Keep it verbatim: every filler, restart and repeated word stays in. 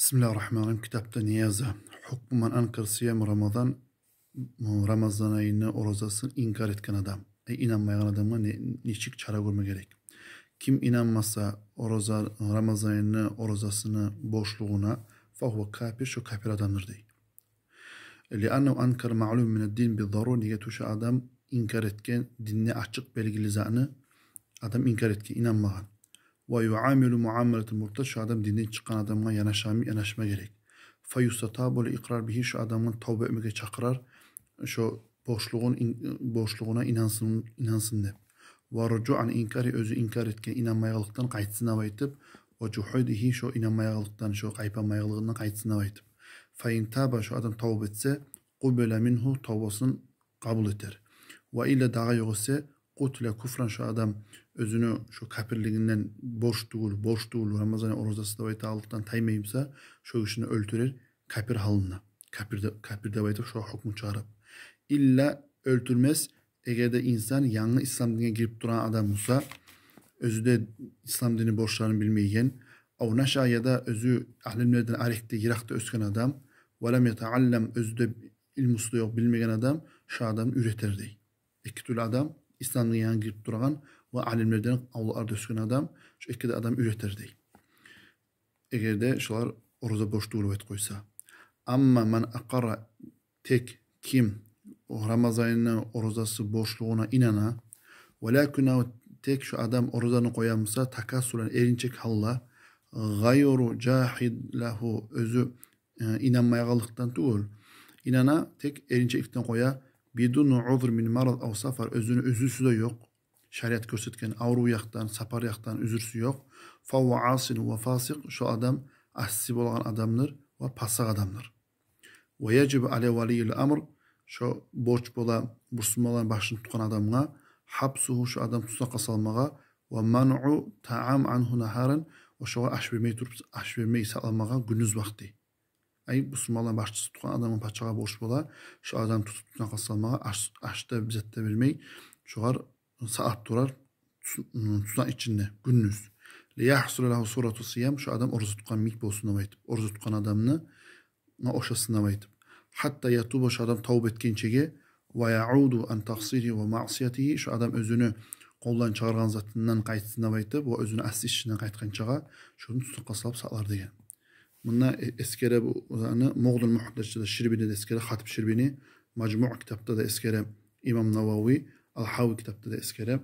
Бисмиллагьи ррагьмани ррагьим. Китапда не яза? Гьукму ман анкара сияма Рамадан, Рамазан айны оразасын инкар этген адам. Ай, инанмайгъан адамгъа не, нечик чара гёрме герек? Ким инанмаса ораза, Рамазан айны оразасыны борчлугъуна, фагьува кафир, шо капир адамдыр дей. Лианнагьу анкара маълуман минад-дин биззарура, неге тюгюл шо адам инкар этген, динде ачыкъ белгили затны адам инкар этген, инанмагъан. Ва юамилу муамалатал муртад, шо адам динден чыкъгъан адамгъа янашамы, янашма герек. Фаюстатабу лил икърар бигьи, шо адамны тавба этмеге чакъырар, шо борчлугъун ин-, борчлугъуна инансын, инансын деп. Ва ружуъ ан инкари, оьзю инкар этген инанмайгъанлыкъдан къайтсын деп айтып, ва жугьудигьи, шо инанмайгъанлыкъдан, шо къайпамайгъанлыгъындан къайтсын деп айтып. Фа ин таба, шо адам тавба этсе, къубила мингьу, тавбасын къабул этер. Ва илла, дагъы ёгъесе, къутила куфран, шо адам оьзюню шо капирлигинден борч тюгюл, борч тюгюл, Рамазан оразасы деп айтагъанлыкъдан таймай буса, шо гишини оьлтюрер капир гьалында. Капир де-, капир деп айтып, шо гьукму чыгъарып. Илла, оьлтюрмес, эгер де инсан янгы ислам динге гирип турагъан адам буса, оьзю де ислам дини борчларын билмейген, ав нашаа, яда оьзю алимлерден арекде, йыракъда оьсген адам, ва лам ятааллам, оьзю де илмусу да ёкъ, билмеген адам, шо адам уьйретер дей. Эки тюрлю адам: ислам динге янгы гирип турагъан ва алимлерден, авлакъларда оьсген адам, шо эки де адам уьйретер дей. Эгер де шолар ораза борч тюгюл деп айтып къойса. Амма ман акъарра, тек ким Рамазан айны оразасы борчлугъуна инана, валакиннагьу, тек шо адам оразаны къоя буса, такассулан, эринчек гьалда, гъайру жагьид лагьу, оьзю э, инанмайгъанлыкъдан тюгюл. Инана, тек эринчекликден къоя. Бидуни узр мин марад ав сафар, оьзюню уьзюрсю де ёкъ. Шариат гёрсетген аврув якъдан, сапар якъдан уьзюрсю ёкъ. Фагьува асин ва фасикъ, шо адам асси болагъан адамдыр ва пасыкъ адамдыр. Ва яжибу аля валийил амр, шо борч бола бусурманланы башын тутгъан адамгъа, гьабсугьу, шо адам туснакъгъа салмагъа, ва манъу таам ангьу нагьаран, ва шогъар аш бермей туруп, аш бермей сакъламагъа гюндюз вакъти. Ай, бусурманланы башчысы тутгъан адамгъа, пачагъа борч бола шо адам тутуп туснакъгъа салмагъа, аш, аш да, бир зат да бермей, шогъар сакълап турар тус-, туснакъ ичинде гюндюз. Лиягьсула лагьу сурату сиям, шо адам ораза тутгъан йимик болсун деп айтып, ораза тутгъан адамны ошасын деп айтып. Гьатта ятуба, шо адам тавба этгенчеге, ва яуду ан такъсиригьи ва маъсиятигьи, шо адам оьзюню къолдан чыгъаргъан затындан къайтсын деп айтып, ва оьзюню асси ишинден къайтгъанчагъа шону туснакъгъа салып сакълар деген. Мунда э-, эсгере бу, аны Мугънил Мугьтажда да Ширбини де эсгере, Хатиб Ширбини, Мажмуъ китапда да эсгере, имам Навави Ал-Гьави китапда да эсгере.